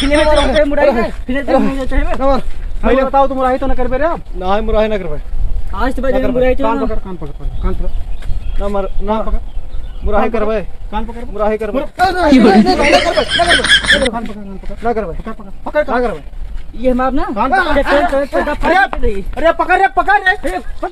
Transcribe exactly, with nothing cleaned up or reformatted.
फिने में तो मुराई है, फिने तो मुराई है। ना मार। पहले बताओ, तुम मुराई तो ना करबे रे अब? ना, हम मुराई ना करबे। आज तो ना भाई करबे। मुराई तो कान ना। पकड़, कान पकड़, पकड़, कान पकड़। ना मार, ना। कान पकड़। मुराई कान पकड़। करबे। कान पकड़। मुराई करबे। मुरा-, नहीं, नहीं, नहीं, नहीं, ना करबे, ना करबे, ना करबे। कान पकड़, कान पकड़। ना करबे। पकड़, पकड़, पकड़, ना कान करबे। ये मार ना। कान पकड़। ये चल, चल, चल, अरे, पकड़। अरे, पकड़ रे, पकड़ रे।